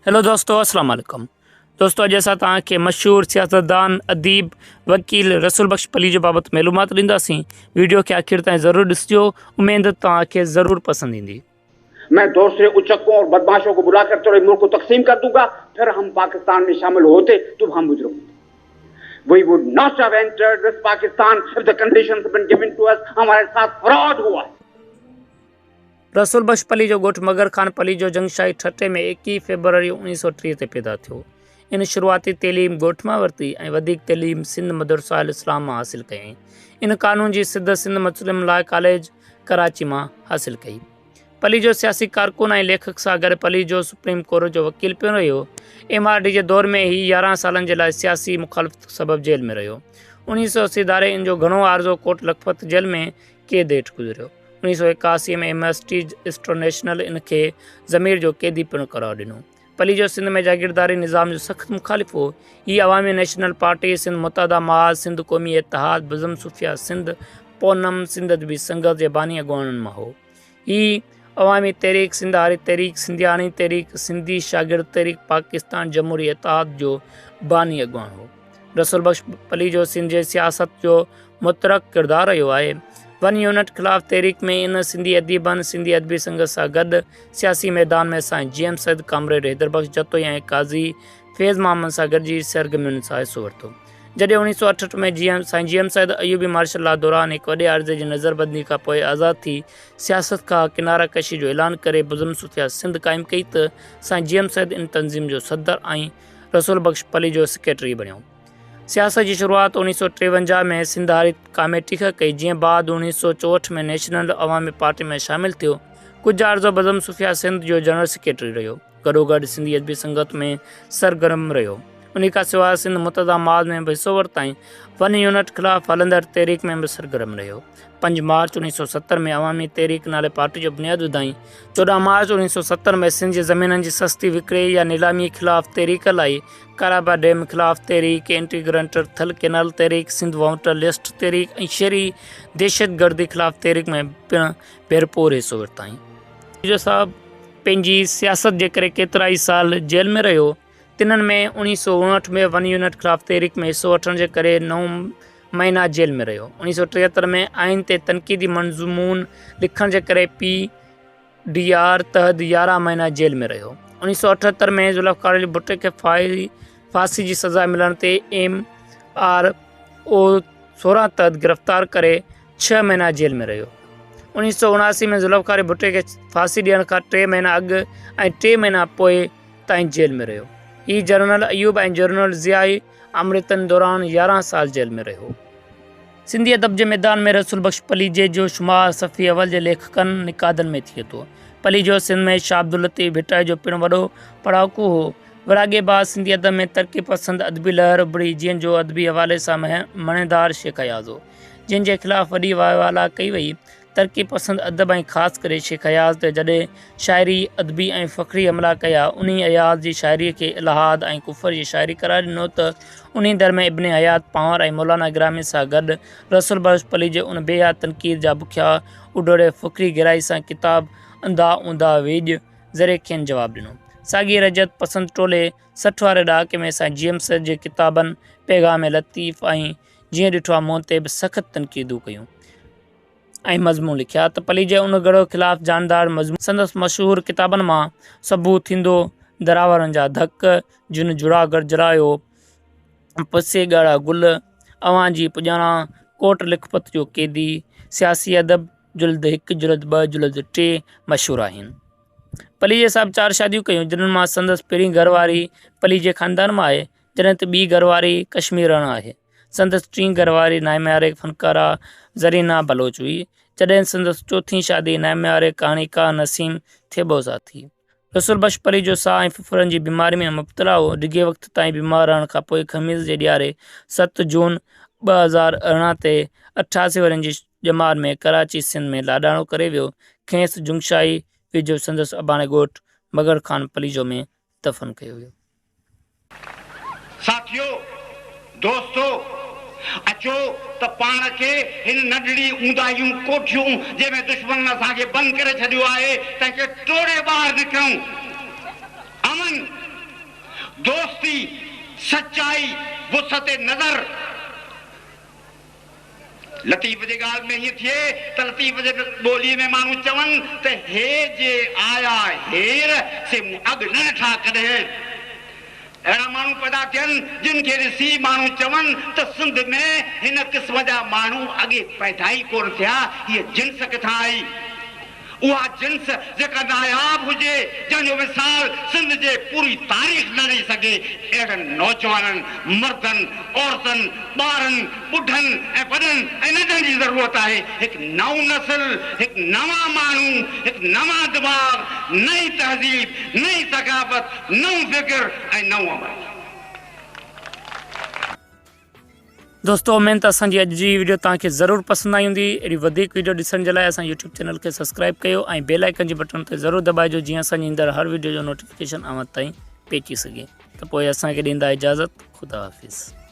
Hello دوستو السلام عليڪم دوستو اڄ اسان توهان کي مشهور سياستدان اديب وڪيل رسول بخش پليجو بابت معلومات ڏينداسين ويڊيو کي آخر تائين ضرور ڏسجو اميد توهان کي ضرور پسند ايندي. मैं दूसरे उचक्कों और बदमाशों को बुलाकर तेरे मुल्क को तकसीम कर दूंगा फिर हम पाकिस्तान में शामिल होते तो हम मुजरिम होते। We would not have entered this Pakistan if the conditions have been given to us. हमारे साथ फ्रॉड हुआ है। رسول بخش پليجو ڳوٺ مگر خان پليجو جنگشاهي ٺٽي ۾ 21 فيبروري 1930 تي پيدا ٿيو. ان شروعاتي تعليم ڳوٺ مان ورتي ۽ وڌيڪ تعليم سنڌ مدرسة الاسلام مان حاصل ڪيائين. ان قانون جي سڌ سنڌ مسلم لا ڪاليج ڪراچي مان حاصل ڪئي. پليجو سياسي ڪارڪن ۽ ليکڪ سان گڏ پليجو سپريم ڪورٽ جو وڪيل پڻ رهيو. ايم آر ڊي جي دور ۾ هي 11 سالن جي لاء سياسي مخالفت سبب جيل ۾ رهيو. 1980 ڌاري ان جو گهڻو عارضو ڪوٽ لکپت جيل ۾ قيد هيٺ گذريو. 1981 ۾ ايمنسٽي انٽرنيشنل ان کي ضمير جو قيدي پڻ قرار ڏنو. پليجو سنڌ ۾ جاگيرداري نظام جو سخت مخالف هو. هي عوامي نيشنل پارٽي، سنڌ متحده محاذ، سنڌ قومي اتحاد، بزم صوفياء سنڌ، پونم، سنڌ ادبي سنگت جي باني اڳواڻن مان هو. هي عوامي تحريڪ، سنڌ هاري تحريڪ، سنڌياڻي تحريڪ، سنڌي شاگرد تحريڪ، پاڪستان جمهوري اتحاد جو باني اڳواڻ هو. رسول بخش پليجو سنڌ جي سياست جو متحرڪ ڪردار رهيو آهي. ون يونٽ خلاف تحريڪ ۾ ان سنڌي اديبن، سنڌي ادبي سنگت سان گڏ سياسي ميدان ۾ سائين G M Syed, comrade Haider Bakhsh Jatoi ۽ Qazi Faiz Muhammad سان گڏجي سرگرمين سان حصو ورتو. جڏهن 1968 ۾ جي ايم سائين G M Syed Ayubi martial law دوران هڪ وڏي عرضي جي نظربندي کان پوء آزاد ٿي سياست کان ڪناره ڪشي جو اعلان ڪري بزم صوفياء سنڌ قائم ڪئي ته سائين جي ايم سيد ان تنظيم جو صدر ۽ رسول بخش پليجو سيڪريٽري بڻيو. سياست جي شروعات 1953 ۾ سنڌ هاري ڪاميٽي کان ڪئي، جنهن بعد 1964 ۾ نيشنل عوامي پارٽي ۾ شامل ٿيو. ڪجهه عرصو بزم صوفياء سنڌ جو جنرل سيڪريٽري رهيو. گڏوگڏ سنڌي ادبي سنگت ۾ سرگرم رهيو. انهي کان سواء سنڌ متحده محاذ ۾ به حصو ورتائين. ون يونٽ خلاف هلندڙ تحريڪ ۾ به سرگرم رهيو. 5 مارچ 1970 ۾ عوامي تحريڪ نالي پارٽي جو بنياد وڌائين. 14 مارچ 1970 ۾ سنڌ جي زمينن جي سستي وڪري يا نيلامي خلاف تحريڪ هلائي. ڪارابا ڊيم خلاف تحريڪ، اينٽي گرنٽر ٿل ڪينال تحريڪ، سنڌ ووٽر لسٽ تحريڪ ۽ شهري دهشتگردي خلاف تحريڪ ۾ پڻ ڀرپور حصو ورتائين. پليجو صاحب پنهنجي سياست جي ڪري ڪيترائي سال جيل ۾ رهيو. تنھن ۾ 1959 ۾ ون يونٽ خلاف تحريڪ ۾ حصو وٺڻ جي ڪري نو مهينا جيل ۾ رهيو. 1973 ۾ آئين تي تنقيدي مضمون لکڻ جي ڪري پي ڊي آر تحت 11 مهينا جيل ۾ رهيو. 1978 ۾ ذوالفقار علي ڀٽي کي ڦاسي جي سزا ملڻ تي ايم آر او 16 تحت گرفتار ڪري ڇهه مهينا جيل ۾ رهيو. 1979 ۾ ذوالفقار علي ڀٽي کي ڦاسي ڏيڻ کان ٽي مهينا اڳ ۽ ٽي مهينا پوء تائين جيل ۾ رهيو. هي جنرل ايوب ۽ جنرل ضيائي آمريتن دوران 11 سال جيل ۾ رهيو. سنڌي ادب جي ميدان ۾ رسول بخش پليجي جو شمار صفي اول جي ليکڪن، نقادن ۾ ٿئي ٿو. پليجو سنڌ ۾ شاهه عبداللطيف ڀٽائي جو پڻ وڏو پڙهاڪو هو. ورهاڱي بعد سنڌي ادب ۾ ترقي پسند ادبي لهر اڀري، جنهن جو ادبي حوالي سان مڻيدار شيخ اياز هو، جنهن جي خلاف وڏي واء والا ڪئي وئي. ترقي پسند ادب ۽ خاص ڪري شيخ اياز تي جڏهن شاعري، ادبي ۽ فڪري حملا ڪيا، انهي اياز جي شاعريء کي الحاد ۽ ڪفر جي شاعري قرار ڏنو ته انهي در ۾ ابن حيات پنهور ۽ مولانا گرامي سان گڏ رسول بخش پليجي ان بي حد تنقيد جا بکيا اڊوڙي فڪري گهرائي سان ڪتاب انڌا اونڌا ويڄ ذريعي کين جواب ڏنو. ساڳي رجعت پسند ٽولي 60 واري ڏهاڪي ۾ سائين جي ايم سيد جي ڪتابن پيغام لطيف ۽ جيئن ڏٺو آ منهن تي به سخت تنقيدون ڪيون ۽ مضمون لکيا ته پليجي ان گروهه خلاف جاندار مضمون سندس مشهور ڪتابن مان صبح ٿيندو، دراوڙن جا ڌڪ، جن جڙا گرجرايو، پسي ڳاڙها گل، اوهان جي پڄاڻان، ڪوٽ لکپت جو قيدي، سياسي ادب، جلد هڪ، جلد ٻه، جلد ٽي مشهور آهن. پليجي صاحب چار شاديون ڪيون، جن مان سندس پهرين گهر واري پليجي خاندان مان آهي، جڏهن ته ٻي گهر واري ڪشميرڻ آهي. سندس ٽين گهر واري نامياري فنڪاره زرينا بلوچ هئي، جڏهن سندس چوٿين شادي نامياري ڪهاڻيڪار نسيم ٿيٻو سان ٿي. رسول بخش پليجو ساهه ۽ ڦڦڙن جي بيماري ۾ مبتلا هو. ڊگهي وقت تائين بيمار رهڻ کانپوء خميس جي ڏهاڙي 7 جون 2018 تي 88 ورهين جي ڄمار ۾ ڪراچي سنڌ ۾ لاڏاڻو ڪري ويو. کيس جنگشاهي ويجهو سندس اباڻي ڳوٺ مگهڙ خان پليجو ۾ دفن ڪيو ويو. ساٿيو! دوستو! اچو ته پاڻ کي هن ننڍڙي اونداهيون ڪوٺيون جنهن ۾ دشمنن اسان کي بند ڪري ڇڏيو آهي، تنهن کي ٽوڙي ٻاهر نڪرون. امن! دوستي، سچائي، وسعت نظر. لطيف جي ڳالهه ۾ هيئن ٿئي ته لطيف جي ٻوليء ۾ ماڻهو چون ته هي جي آيا هير، سي مون اڳ نه ڏٺا ڪڏهن. اهڙا ماڻهو پيدا ٿين جن کي ڏسي ماڻهو چون ته سنڌ ۾ هن قسم جا ماڻهو اڳي پيدا ئي ڪونه ٿيا، هيء جنس ڪٿان آئي؟ اها جنس جيڪا ناياب هجي، جنهن جو مثال سنڌ جي پوري تاريخ نه ڏئي سگهي، اهڙن نوجوانن، مردن، عورتن، ٻارن، ٻڍن ۽ وڏن ۽ ننڍن جي ضرورت آهي. هڪ نئون نسل، هڪ نوان ماڻهو، هڪ نوان دماغ، نئين تهذيب، نئين ثقافت، نئون فڪر ۽ نئون عمل. دوستو اميد ته اسان جي اڄ جي ويڊيو توهان کي ضرور پسند آئي هوندي اهڙي وڌيڪ ويڊيو ڏسڻ جي لاء اسان يوٽيوب چينل کي سبسڪرائب ڪيو ۽ بيل آئيڪن جي بٽڻ تي ضرور دٻائجو جيئن اسان جي ايندڙ هر ويڊيو جو نوٽيفڪيشن اوهان تائين پهچي سگهي ته پوء اسان کي ڏيندا اجازت خدا حافظ.